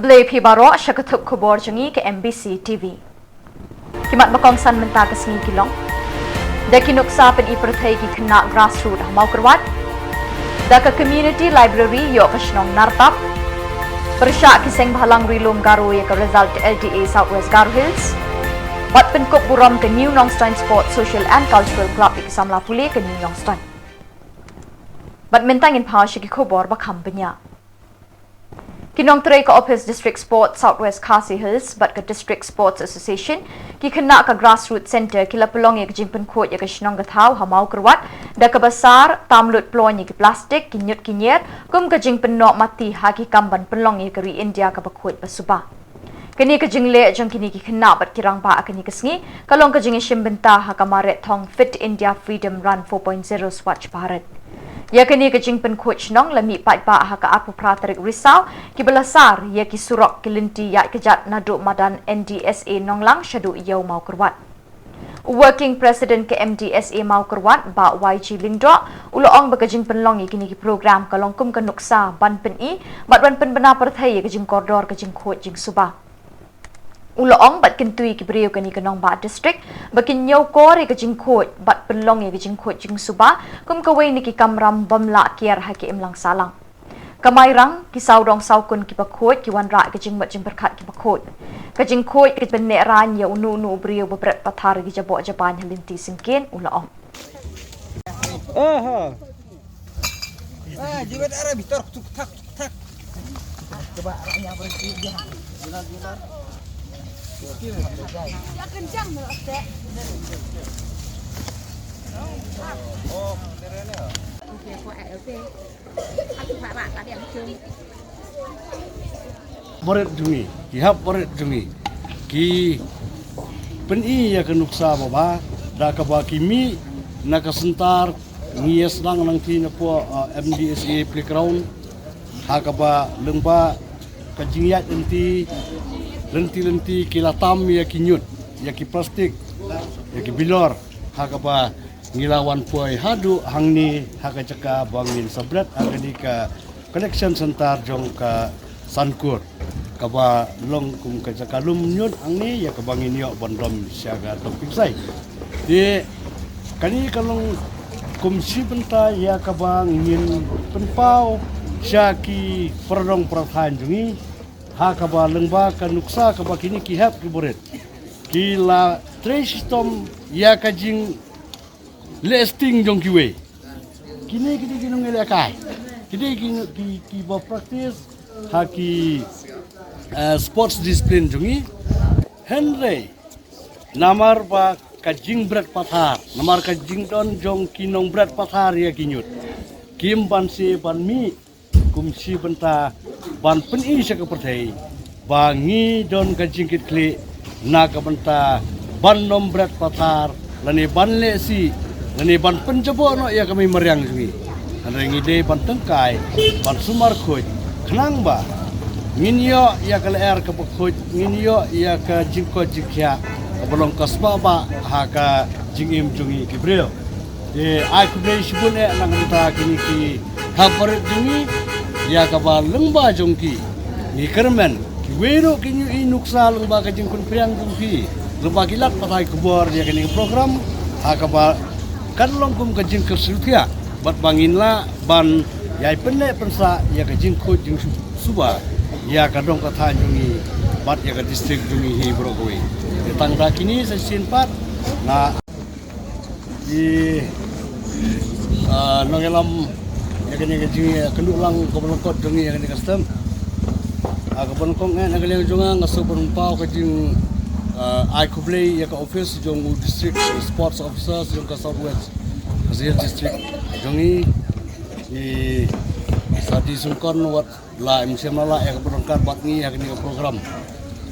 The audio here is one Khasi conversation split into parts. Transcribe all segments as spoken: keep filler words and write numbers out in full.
Khublei phi baroh sha ka thup khubor jong ngi ka M B C T V. Ki mat ba kongsan mynta ka sngi ki long: da ki nuksa pyni pyrthei ki khynnah grassroot ha Mawkyrwat, da ka community library ïoh ka shnong Nartap, pyrshah ki seng bhalang Ri-lum Garo ïa ka result L D A South West Garo Hills, bad pynkup burom ka New Nongstoiñ Sports Social and Cultural Club ïa ki samla pule ka New Nongstoiñ. Bad mynta ngin peit sha ki khubor ba kham bniah. Ki nongtrei ka Office District Sports South West Khasi Hills bad ka District Sports Association, ki khynnah ka Grassroots Centre, ki la pynlong ïa ka jingpynkhuid ïa ka shnong ka thaw ha Mawkyrwat da kaba sar, tam lut ploiñ ïa ki plastik, ki ñiut ki ñier, kum ka jingpynnoh mati ha ki kam ban pynlong ïa ka ri India kaba khuid ba suba. Kane ka jingleh jong kine ki khynnah bad ki rangbah ha kane ka sngi ka long ka jingïashim bynta ha ka mareh thong Fit India Freedom Run four point zero Swachh Bharat. Ïa kane ka jingpynkhuid shnong la mih paidbah ha ka arphew phra tarik Risaw, kiba la sar ïa ki surok ki lynti ïaid kjat naduh madan N D S A Nonglang shaduh ïew Mawkyrwat. U Working President ka M D S A Mawkyrwat, Bah Y G Lyngdoh, u la ong ba ka jingpynlong ïa kine ki program ka long kum ka nuksa ban pyni bad ban pynbna pyrthei ïa ka jingkordor ka jingkhuid jingsuba. U la ong bad kyntu ïa ki briew kane ka nongbah district ba kin ñiewkor ïa ka jingkhuid bad pynlong ïa ka jingkhuid jingsuba kum kawei na ki kamram bym lah kiar ha ka imlang sahlang. Ka Mairang, ki sawdong sawkun kiba khuid ki wanrah ïa ka jingmut jingpyrkhat kiba khuid. Ka jingkhuid ka jingpyneh rain ïa uno uno u briew ba bret pathar ïa ki jaboh jabain ha lynti syngkien, u la ong. Aha. Ah, jibat arah bitar tuk tak tuk tak. Coba arahnya berhenti dia. Gila, gila. Gokil. Dia kencang melok sek. Oh, keren ya. Oke, kok A L P. Aku barak tadi yang cung. Barit jong ngi, ki hap barit jong ngi ki pyni ïa ka nuksa ba bha da kaba ki mih na ka center, ngi ïa sdang nangta napoh, uh, M D S A playground, ha kaba lyngba ka jingïaid lynti, lynti lynti ki la tam ïa ki ñiut, ïa ki plastik, ïa ki bilor, ha kaba ngi la wan poi haduh hangne ha ka jaka ba ngin sa bret ha kane ka collection center jong ka Sankur, kaba long kum ka jaka lum ñiut hangne ïa kaba ngin ïoh ban dom sha ka dumping site. Te kane ka long kum shi bynta ïa kaba ngin pynpaw sha ki para dong para thaiñ jong ngi, ha kaba lyngba ka nuksa kaba kine ki hep ki barit ki la trei shitom ïa ka jing leh sting jong kiwei. Kine ki dei ki nongïalehkai. Ki dei ki, ki, kiba practice ha ki, eh, sports discipline jong ngi. Hynrei namar ba ka jingbret pathar, namar ka jingdon jong ki nongbret pathar ïa ki ñiut, kim banse ban mih kum shi bynta ban pyni sha ka pyrthei ba ngi don ka jingkitkhlieh na ka bynta ban ym bret pathar lane ban leh sih lane ban pynjaboh noh ïa ka mei mariang jong ngi. Hynrei ngi dei ban tyngkai, ban sumar khuid khnang ba ngin ïoh ïa ka lyer kaba khuid, ngin ïoh ïa ka jingkoit jingkhiah kaba long ka spah bah ha ka jingim jong ngi ki briew. Te ai khublei shibun eh na ka bynta kine ki hep barit jong ngi, ïa kaba lyngba jong ki ngi kyrmen kiwei ruh kin ïohi nuksa lyngba ka jingpynphriang jong ki, lyngba ki lad pathai khubor ïa kane ka program, ha kaba kan long kum ka jingkyrsiew thiah bad ba ngin lah ban ïai pynneh pynsah ïa ka jingkhuid jingsuba ïa ka dong ka thaiñ jong ngi bad ïa ka district jong ngi hi baroh kawei. Te tang da kine sa shisien pat nga Ki, ah, nongïalam ïa kane ka jingïakynduh lang kaba lyngkot jong ngi ïa kane ka step. Ah, kaba nyngkong eh na ka liang jong nga nga sngewbha ban pynpaw ka jing, ah, ai khublei ïa ka office jong u District Sports Officer jong ka South West Khasi Hills District jong ngi, i Sadi Sungkon wat la im shym la lah ïa kaba donkam bad ngi ïa kane ka program.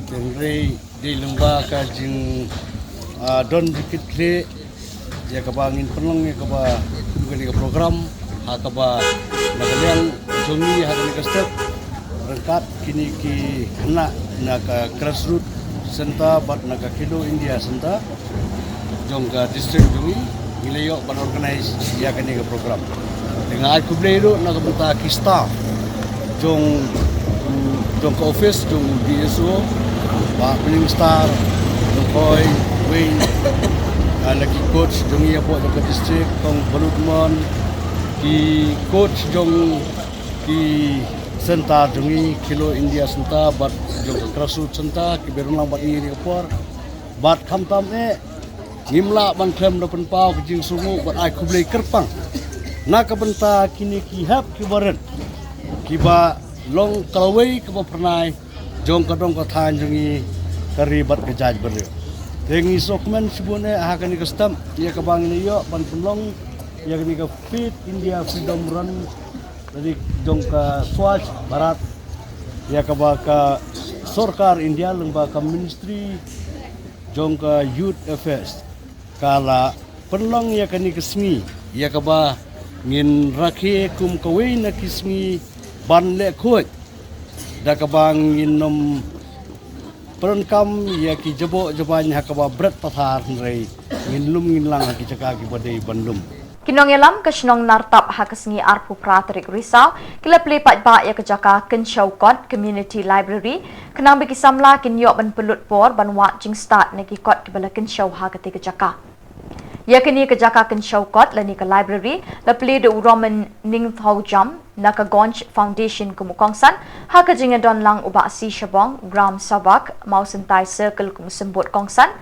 Hynrei dei lyngba ka jing, ah, don jingkitkhlieh ïa kaba ngin pynlong ïa kaba kum kane ka program ha kaba na ka liang jong ngi ha kane ka step ryngkat kine ki khynnah na ka Grassroot Centre bad na ka Khelo India Centre jong ka district jong ngi, ngi la ïoh ban organize ïa kane ka program. Te nga ai khublei ruh na ka bynta ki staff jong, mm, jong ka office jong u D S O, Bah Minister jong kawei, wei, ah, la ki coach jong ngi hapoh jong ka district, kong Baludmon, ki coach jong ki center jong ngi, Khelo India Center bad jong ka Grassroots Center, ki ba ïarynglang bad ngi ha kane ka por. Bad khamtam eh, ngim lah ban khlem da pynpaw ka jingsngewnguh bad ai khublei kyrpang na ka bynta kine ki hep ki barit, ki ba long kawei kaba phyrnai jong ka dong ka thaiñ jong ngi, ka ri bad ka jaitbynriew. Te ngi sngewkmen shibun eh ha kane ka step ïa kaba ngin ïoh ban pynlong ïa kane ka Fit India Freedom Run, lane jong ka Swachh Bharat, ïa kaba ka sorkar India lyngba ka Ministry jong ka Youth Affairs ka la pynlong ïa kane ka sngi, ïa kaba ngin rakhe kum kawei na ki sngi ban leh khuid, da kaba ngin ym pyndonkam ïa ki jaboh jabain ha kaba bret pathar, hynrei ngin lum ngin lang ha ki jaka kiba dei ban lum. Ki nongïalam ka shnong Nartap ha ka sngi arphew phra tarik Risaw ki la plie paidbah ïa ka jaka kynshew kot, Community Library, khnang ba ki samla kin ïoh ban pynlut por ban wad jingstad na ki kot kiba la kynshew ha katei ka jaka. Ïa kane ka jaka kynshew kot lane ka library la plie da u Roman Ningthaujam na ka Ganj Foundation kum u kongsan, ha ka jingïadon lang u Bah C Shabong, Gram Sabak, Mawsyntai Circle kum u symbud kongsan,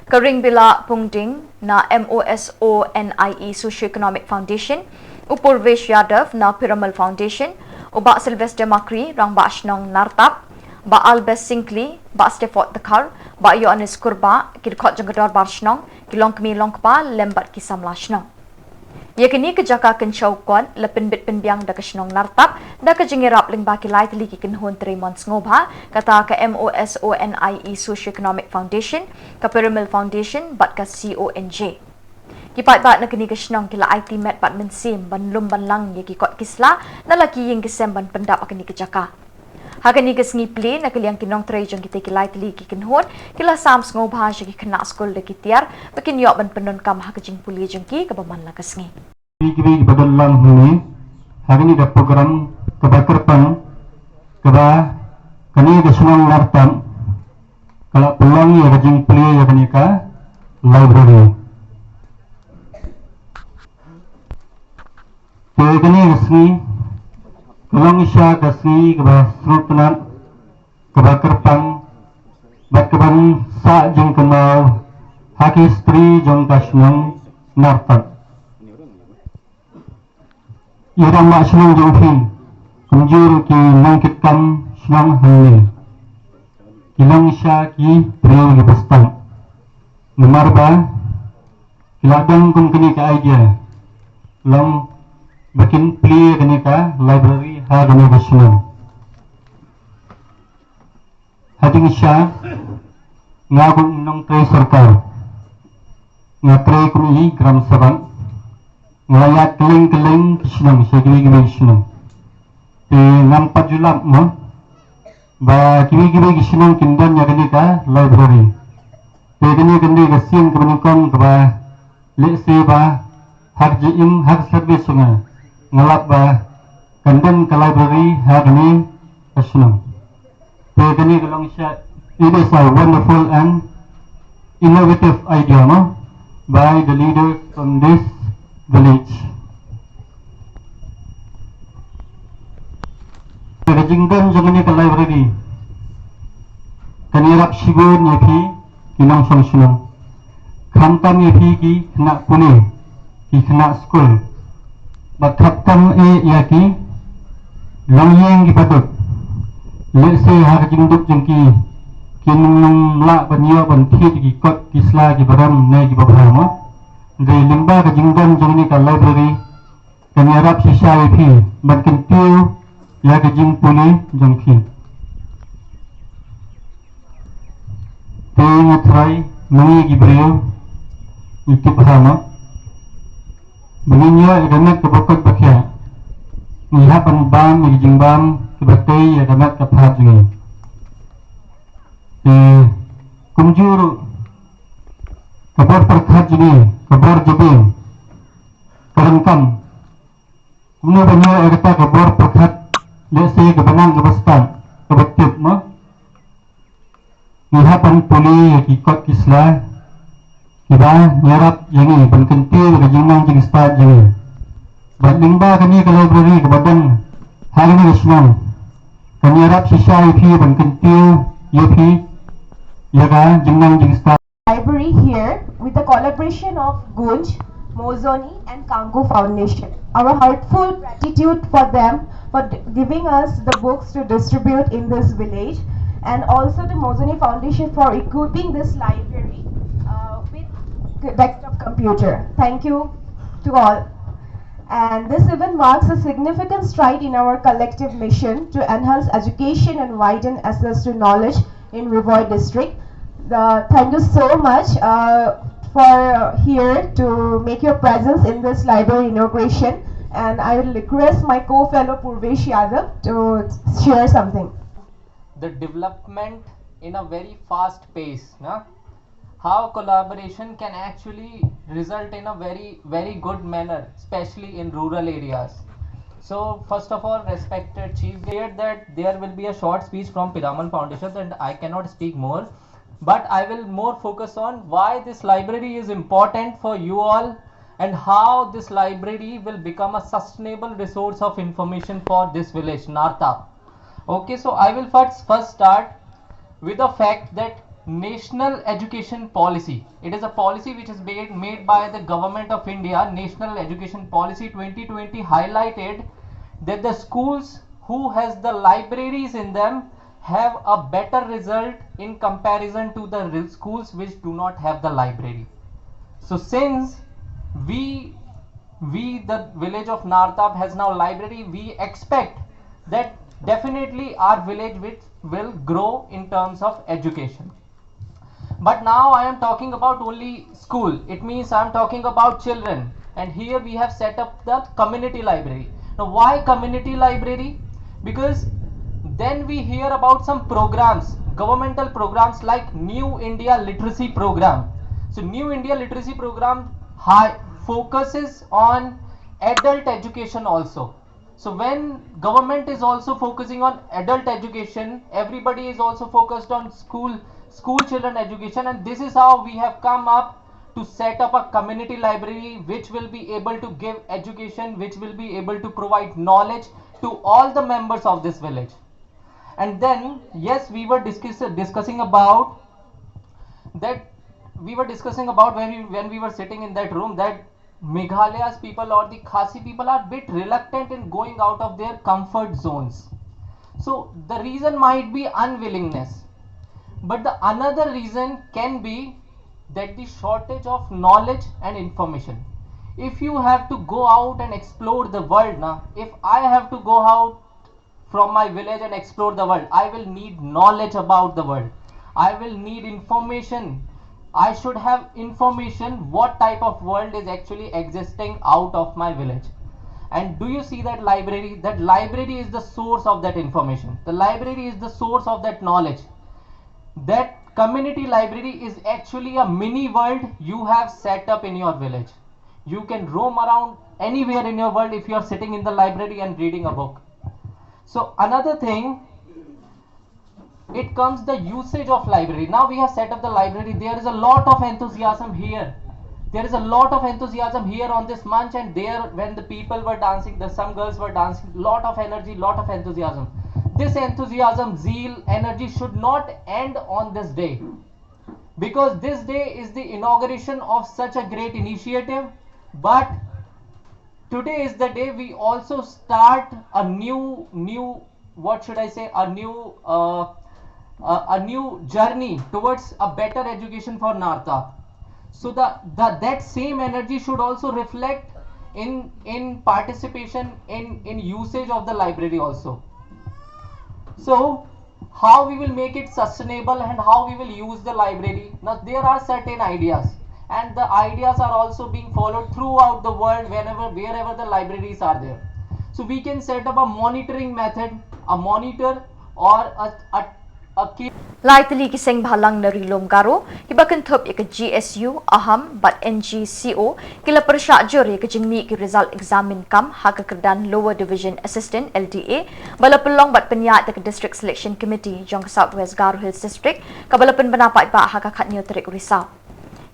ka Ringbila Pungding na MOSONIE Socio-Economic Foundation, u Purvesh Yadav na Piramal Foundation, u Bah Sylvester Makri, Rangbah Shnong Nartap, Bah Albert Singkli, Bah Stafford Dkhar, Bah Yohanes Kurbah, ki dkhot jong ka Dorbar Shnong, ki longkmie longkpa lem bad ki samla shnong. Ïa kane ka jaka kynshew kot la pynbit pynbiang da ka shnong Nartap da ka jingïarap lyngba ki lai tylli ki kynhun trei mon sngewbha, kata ka MOSONIE Socio-Economic Foundation, ka Piramal Foundation bad ka CONJ. Ki paidbah na kane ka shnong ki la aiti met bad mynsiem ban lum ban lang ïa ki kot ki sla na la ki ïing ki sem ban pyndap ha kane ka jaka. Ha kane ka sngi plie, na ka liang ki nongtrei jong kitei ki lai tylli ki kynhun ki la sam sngewbha sha ki khynnah skul da ki tiar ba kin ïoh ban pyndonkam ha ka jingpule jong ki kaba man la ka sngi. Kiwei kiwei kiba don lang hangne ha kane ka program kaba kyrpang, kaba kane ka shnong Nartap ka la pynlong ïa ka jingplie ïa kane ka library. Te kane ka sngi ka long shisha ka sngi kaba sngewtynnat, kaba kyrpang bad kaban sah jingkynmaw ha ki history jong ka shnong Nartap. Ïa rangbah shnong jong phi, kumjuh ki nongkitkam shnong hangne, ki long shisha ki briew kiba stad. Namar ba ki la don kum kane ka idea, long ba kin plie kane ka library ha kane ka shnong. Ha jingshisha, nga kum u nongtrei sorkar, nga trei kum i gram sabha, nga la ïaid kylleng kylleng ki shnong, sha kiwei kiwei ki shnong. Te ngam pat ju lap mo ba kiwei kiwei ki shnong kin don ïa kane ka library. Te kane ka dei ka sien kaba nyngkong kaba lehse ba ha ka jingim, ha ka service jong nga, nga lap ba kan don ka library ha kane ka shnong. Te kane ka long shisha, it is a wonderful and innovative idea, no, by the leaders from this village. Te ka jingdon jong kane ka library kan ïarap shibun ïa phi ki nongshong shnong, khamtam ïa phi ki khynnah pule, ki khynnah skul, bad khamtam eh ïa ki longïing kiba duk. Lehse ha ka jingduk jong ki, kin ym lah ban ïoh ban thied ki kot ki sla kiba rem ne kiba bha mo. Hynrei lyngba ka jingdon jong kane ka library kan ïarap shisha ïa phi ban kyntiew ïa ka jingpule jong phi. Te nga trai, ma ngi ki briew ngi tip bha mo ba ngin ïoh ïa ka met kaba koit ba khiah. Ngi hap ban bam ïa ki jingbam kiba tei ïa ka met ka phad jong ngi. Te kumjuh ruh ka bor pyrkhat jong ngi, ka bor jabieng, ka donkam. Kumno ban ïoh ïa kata ka bor pyrkhat, lehse kaba nang kaba stad? Kaba tip mo, ngi hap ban pule ïa ki kot ki sla kiba ïarap ïa ngi ban kyntiew ïa ka jingnang jingstad jong ngi. Bad lyngba kane ka library kaba don ha kane ka shnong, kan ïarap shisha ïa phi ban kyntiew ïa phi ïa ka jingnang jingstad. Library here with the collaboration of Gunj, Mozoni and Kangu Foundation. Our heartfelt gratitude for them for d- giving us the books to distribute in this village, and also the Mozoni Foundation for equipping this library uh, with desktop computer. Thank you to all. And this event marks a significant stride in our collective mission to enhance education and widen access to knowledge in Ri Bhoi district. The, thank you so much uh, for here to make your presence in this library inauguration. And I will request my co-fellow Purvesh Yadav to share something. The development in a very fast pace, na? How collaboration can actually result in a very, very good manner, especially in rural areas. So first of all, respected chief, that there will be a short speech from Piramal Foundation, and I cannot speak more, but I will more focus on why this library is important for you all and how this library will become a sustainable resource of information for this village, Nartap. Okay, so I will first, first start with the fact that National Education Policy, it is a policy which is made, made by the Government of India. National Education Policy twenty twenty highlighted that the schools who has the libraries in them have a better result in comparison to the re- schools which do not have the library. So since we we the village of Nartap has now library, we expect that definitely our village will, will grow in terms of education. But now I am talking about only school. It means I am talking about children. And here we have set up the community library. Now, why community library? Because then we hear about some programs, governmental programs like New India Literacy Program. So, New India Literacy Program high focuses on adult education also. So when government is also focusing on adult education, everybody is also focused on school, school children education, and this is how we have come up to set up a community library which will be able to give education, which will be able to provide knowledge to all the members of this village. And then, yes, we were discuss, discussing about that, we were discussing about when we, when we were sitting in that room, that Meghalaya's people or the Khasi people are bit reluctant in going out of their comfort zones. So the reason might be unwillingness, but the another reason can be that the shortage of knowledge and information. If you have to go out and explore the world, na, if I have to go out from my village and explore the world, I will need knowledge about the world. I will need information. I should have information what type of world is actually existing out of my village. And do you see that library? That library is the source of that information. The library is the source of that knowledge. That community library is actually a mini world you have set up in your village. You can roam around anywhere in your world if you are sitting in the library and reading a book. So another thing, it comes the usage of library. Now we have set up the library. There is a lot of enthusiasm here. There is a lot of enthusiasm here on this manch, and there when the people were dancing, the some girls were dancing, lot of energy, lot of enthusiasm. This enthusiasm, zeal, energy should not end on this day, because this day is the inauguration of such a great initiative. But today is the day we also start a new, new, what should I say, a new, uh, a, a new journey towards a better education for Nartap. So the, the that same energy should also reflect in, in participation in, in usage of the library also. So how we will make it sustainable and how we will use the library? Now there are certain ideas, and the ideas are also being followed throughout the world whenever, wherever the libraries are there. So we can set up a monitoring method, a monitor or a, a Lai tylli ki seng bhalang na Ri Lum Garo kiba kynthup ïa ka G S U, AHAM bad N G C O ki la pyrshah jur ïa ka jingmih ki result exam minkam ha ka kyrdan Lower Division Assistant, L D A, ba la pynlong bad pynïaid da ka District Selection Committee jong ka South West Garo Hills District, kaba la pynbna paidbah ha ka khatñiew tarik Risaw.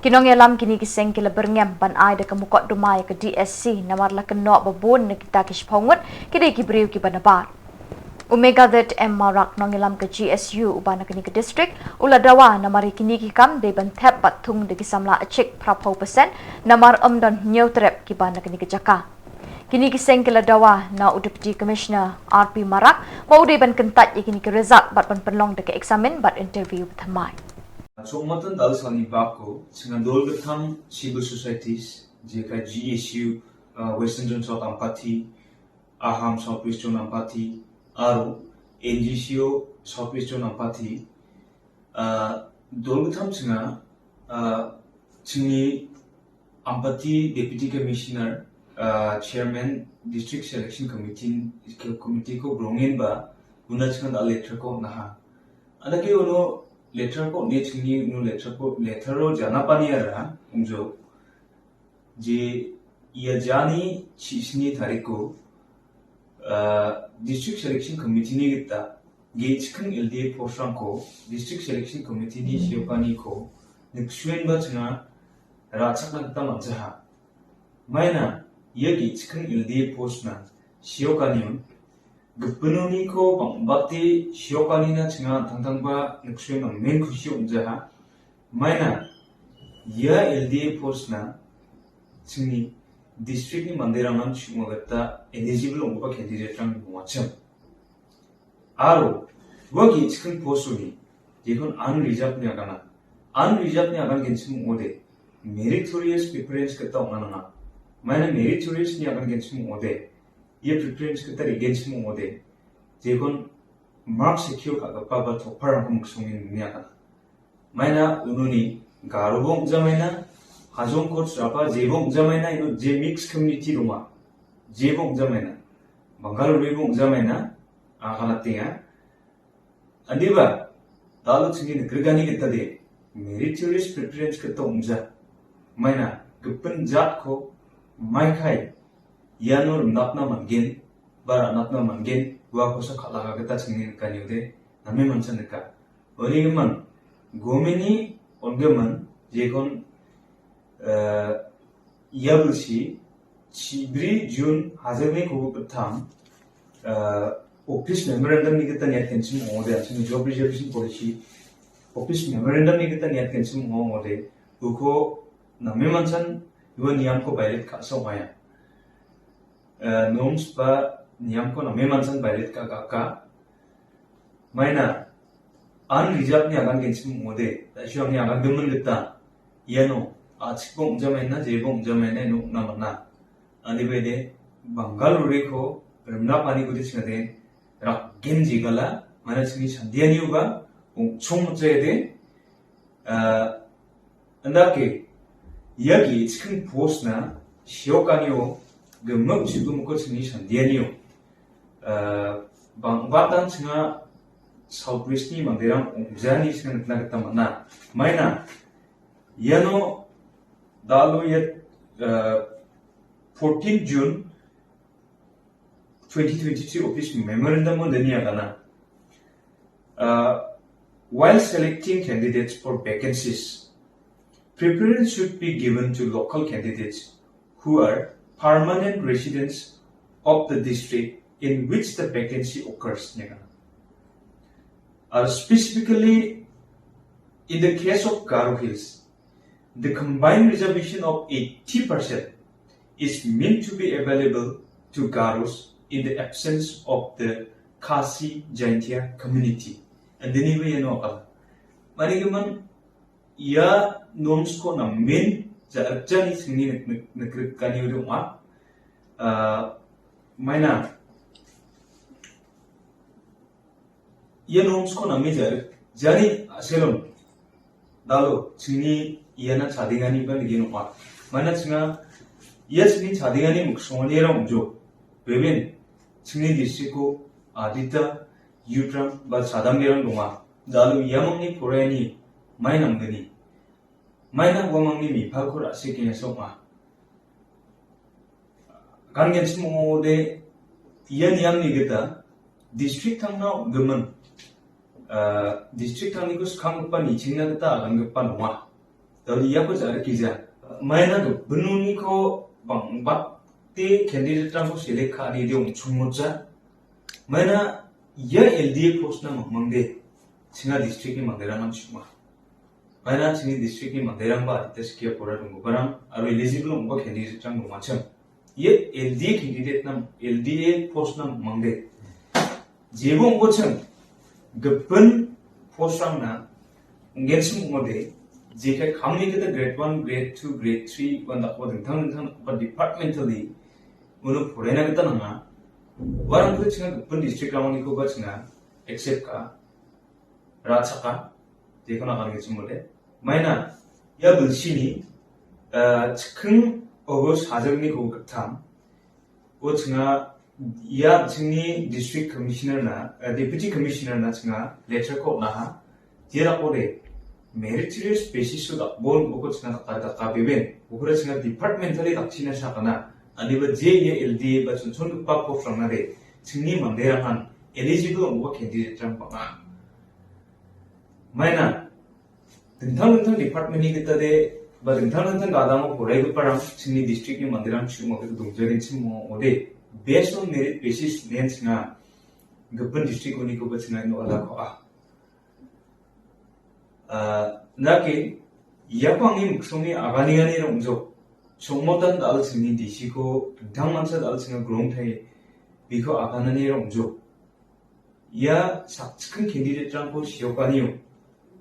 Ki nongïalam kine ki seng ki la byrngem ban ai da ka mukotduma ïa ka D S C namar la kynnoh ba bun na kita ki shiphew ngut ki dei ki briew kiba nabar. U Megadeth M Marak, nongïalam ka G S U uba na kane ka district, u la dawa namar ïa kine ki kam dei ban thep bad thung da ki samla achik phraphew percent namar ym don hynñiew trep kiba na kane ka jaka. Kine ki seng ki la dawa na u Deputy Commissioner R P Marak ba u dei ban kyntait ïa kine ki result bad ban pynlong da ka eksamin bad interview thymmai. Chong matan dal sani bak ko, chinga dol gathang civil societies, jeka G S U, uh, Western Zone South Ampati, AHAM South West Zone Ampati, aro N G C O South West Zone Ampati, uh, dol gathang chinga, uh, chini Ampati Deputy Commissioner, uh, Chairman District Selection Committee, Committee ko brongin ba, una chinga da letter ko naha. Ada ke uno letter ko ne chini uno letter ko, letter ro jana pani ara, umjo. Je ïa jani chi sni tarik ko, uh, District Selection Committee ni kita, ge chikhang L D A post rang ko, District Selection Committee ni siokani ko, nuksuin ba chinga, rachak na kita manjaha. Maina, ïa ki chikhang L D A post na, siokani un, gepenu ni ko bang bati siokani na chinga tang tang ba nuksuin na men khusi um jaha. Maina, ïa L D A post na, chini district ni mandirang nang chuma gata eligible ong ba candidate rang muacham. Aro, wa ki chikhang post ni, jekon unreserved ni agana. Unreserved ni agan gensim ode. Meritorious preference kata ong nanga. Maina meritorious ni agan gensim ode. Ye preference kata ri gensim ode. Jekon mark secure ka kapa ba topar ang kum ksungin ni agana. Maina ununi Garo bong jamaina, Hajong kot srapa je bong jamaina, ino je mix community ruma. Je bong jamaina. Bangalore bong jamaina, akana tinga. Andiba, dalo chingi ne grigani kita de, meritorious preference kita umja. Maina, gepin jat ko, mai kai, yano rnapna mangin, bara napna mangin, wa ko sa kala ka kita chingi ne kani de, nami mansan ka. Oni geman, gomini, on geman, jekon, uh, yabulsi, chibri June, hazar ni ko petam, uh, office memorandum ni kita niat kensim ode, asini job reservation policy, office memorandum ni kita niat kensim ode, uko nami mansan, dua niam ko violate ka so maya. Uh, norms ba niam ko nami mansan violate ka ka ka. Maina, unreserved ni agan gensim ode, da shuang ni agan gemen geta, yano, achik bong jamaina, je bong jamaina, no, na mana. Ani bede, Bangalore ko, remna pani ko de chingade, rak gen jigala, mana chini sandiani uba, ung chung mutse de, uh, anda ke, yagi chikhang post na, shio kanyo, gemuk chiku muko chini sandiani u. Uh, bang batan chinga South West ni mandirang ung jani chinga nitna kata mana. Maina, yano, dalo yet, uh, fourteen June twenty twenty-three office memorandum mo denia kana. Uh, while selecting candidates for vacancies, preference should be given to local candidates who are permanent residents of the district in which the vacancy occurs. Nia kana. Uh, specifically, in the case of Garo Hills, the combined reservation of eighty percent is meant to be available to Garos in the absence of the Khasi Jaintia community. And then we know about. Mani ke man, ya norms ko na min, ja, jani sini nek, nek, nek, kani udah ma. Uh, maina, ya norms ko na min ja, jani aselom. Dalo, chini ya na chadingani ban gino ma. Mana chinga, ya chini chadingani muksongani rong jo. Beben, chini district ko adita, Utram, ba chadam gerang doma. Dalu yamang ni pore ni mai nam gani. Mai nam wamang ni mi pal kura si kini sok ma. Kan gen simu de yan yam ni gita district tang nau gemen. Uh, district tang ni kus kang pan ni chingna gita kan gepan wa. Dalu ya kus ada kija. Mai na ge benu ni ko bang bak te candidate tang ko select ka ni de ung chung mo cha. Mai na ya L D A post na mang mang de. Chinga district ni mang de rang nam chuma. Mai na chini district ni mang de rang ba te skia pora dung barang. Aro eligible ung ba candidate tang dung macam. Ye L D A candidate nam, L D A post nam mang de. Jebo ung ba chang. Gepen post rang na. Ung gen sim ung de. Jeka khamni kita grade one, grade two, grade three, wan dak wan ding thang ding thang ba departmentally. Unu pore na kita nanga. Warang tu chinga gepen district rang ni ko ba chinga. Accept ka. Ra chaka. Jeka na kan gen sim ung de. Mai na. Ya bel sini. Uh, chikhing August hajar ni ko ketam. O chinga ya chini district commissioner na, eh, deputy commissioner na chinga letter ko na ha. Jera ko de meritorious basis so da bon o ko chinga ka ka ka beben. O ko chinga departmentally dak china sa kana. Ani ba je ye L D A ba chun chun pa ko from na de. Chini mang de rang han eligible o ko candidate rang pa nga. Mai na. Dingthang dingthang department ni kita de, ba dingthang dingthang gadang o pore ko parang, chini district ni mang de rang chu mo ke dung jagin chimo o de. Based on merit basis nen chinga. Gepen district uni ko ba chinga no ala ko a. Uh, na ke, ya pang ni muksong ni agani gani rong jo. Chong mo tan dal chini D C ko, dingthang mansa dal chinga grong thai, biko agani rong jo. Ya sak chikhing candidate rang ko sio kaniu.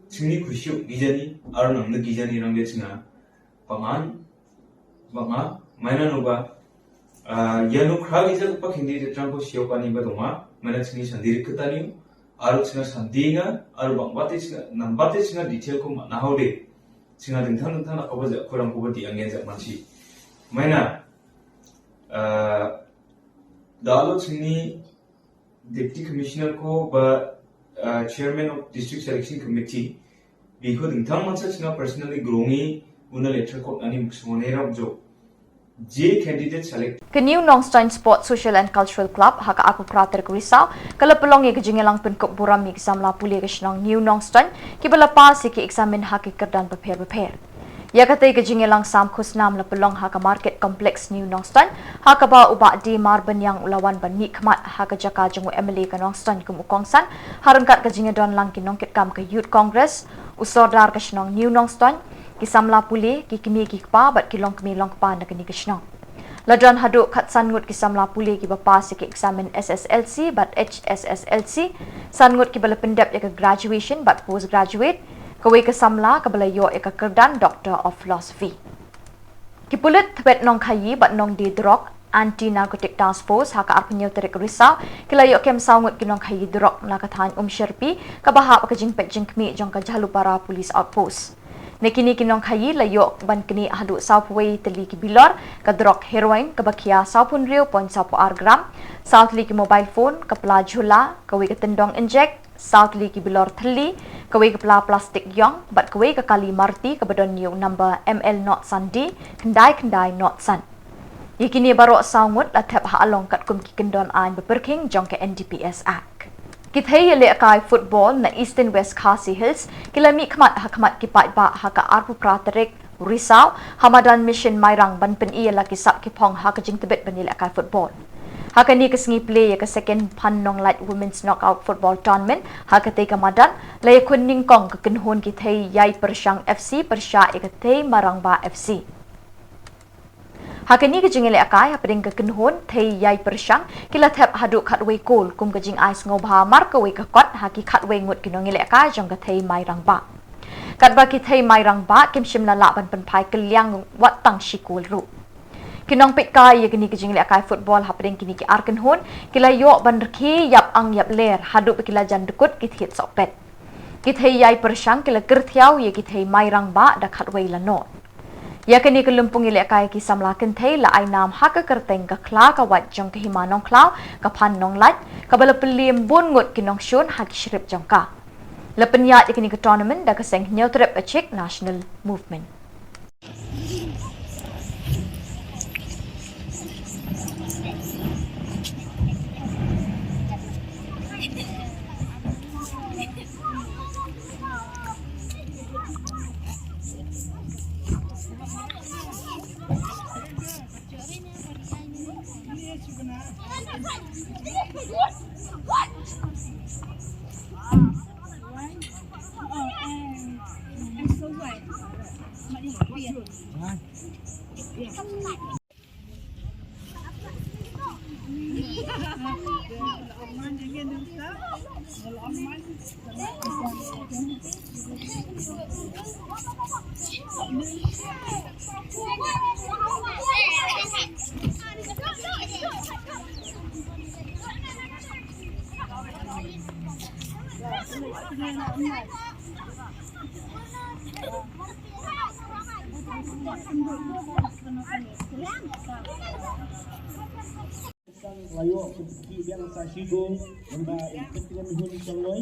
Chingni khusiu gijani, ar nang ne gijani rang de chinga. Pangan, banga, mai na no ba. Ah, ya no khra gija pa candidate rang ko sio kani ba doma. Mai na chingni sandi rik ketaniu. Ar chinga sandi nga, ar bang bate chinga, nam bate chinga detail ko ma na hau de. Chinga dingthang dingthang na ko ba ja kurang ko ba di angen ja manchi. Mai na, ah, dalo chingni Deputy Commissioner ko ba, uh, Chairman of District Selection Committee, biko dingthang mansa chinga personally grongi una letter kot ani muksong ne rap jo. Je candidate select. Ka New Nongstoin Sport Social and Cultural Club ha ka arphew phra tarik Risaw, ka la pynlong ïa ka jingïalang pynkup burom ïa ki samla pule ka shnong New Nongstoin, ki ba la pass ïa ki examen ha ki kyrdan bapher bapher. Ïa katei ka jingïalang sam khusnam la pynlong ha ka Market Complex New Nongstoin, ha kaba u Bah D Marbaniang u la wan ban mihkhmat ha ka jaka jong u M L A ka Nongstoin kum u kongsan, ha ryngkat ka jingïadon lang ki nongkitkam ka Youth Congress, u Sordar ka shnong New Nongstoin, ki samla pule, ki kmie ki kpa bad ki longkmie longkpa na kane ka shnong. La don haduh khatsan ngut ki samla pule ki ba pass ïa ki examen S S L C bad H S S L C, san ngut ki ba la pyndep ïa ka graduation bad post graduate, kawei ka samla ka ba la ïoh ïa ka kyrdan Doctor of Philosophy. Ki pulit Thwet Nongkhaïi bad Nongdie Drok, Anti Narcotic Task Force, ha ka arphew hynñiew tarik Risaw, ki la ïoh kem saw ngut ki nongkhaïi drok na ka thaiñ Umsherpi, ka ba hap ka jingpeit jingkhmih jong ka Jhalupara Police Outpost. Na kine ki nongkhaïi la ïoh ban knieh haduh sawphew wei tylli ki bilor, ka drok heroin, ka ba khia sawphew hynriew point sawphew ar gram, saw tylli ki mobile phone, ka pla jhula, kawei ka tyndong injek, saw tylli ki bilor thylli, kawei ka pla plastik ïong, bad kawei ka kali Maruti ka ba don ïa u number M L not san D, khyndai khyndai not san. Ïa kine baroh saw ngut la thep ha along katkum ki kyndon aiñ bapyrkhing jong ka N D P S Act. Ki thei ïalehkai football na Eastern West Khasi Hills, ki la mihkhmat ha khmat ki paidbah ha ka arphew phra tarik Risaw, ha madan Mission Mairang ban pyni ïa la ki sap ki phong ha ka jingtbit ban ïalehkai football. Ha kane ka sngi plie ïa ka second Phan Nonglait Women's Knockout Football Tournament, ha katei ka madan, la ïakhun nyngkong ka kynhun ki thei ïai pyrshang F C pyrshah ïa ka thei Mairang Bah F C. Ha kane ka jingïalehkai, hapdeng ka kynhun thei ïai pyrshang, ki la thep haduh khatwei kol, kum ka jingai sngewbha mar kawei ka kot, ha ki khatwei ngut ki nongïalehkai jong ka thei Mairang Bah. Katba ki thei Mairang Bah, kim shym la lah ban pynphai kylliang wat tang shi kol ruh. Ki nongpeitkai ïa kine ki jingïalehkai football hapdeng kine ki ar kynhun, ki la ïoh ban rkhie ïap ang ïap ler, haduh ba ki la jan dkut ki thied sohpet. Ki thei ïai pyrshang ki la kyrthiaw ïa ki thei Mairang Bah da khatwei la not. Ïa kane ka lympung ïalehkai ki samla kynthei la ai nam ha ka kyrteng ka Khla ka Wait jong ka Hima Nongkhlaw, ka Phan Nonglait, ka ba la pynliem bun ngut ki nongshun ha ki shrip jong ka. La pynïaid ïa kane ka tournament da ka seng Hynñiewtrep ka Czech National Movement. Layo ke biki biang sa shigo, namba in ketengan hun shaloi.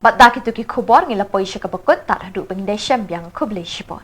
Bad da kito ki khubor ngi la poi sha kaba kut, tad haduh ba ngin da shem biang, khublei shibun.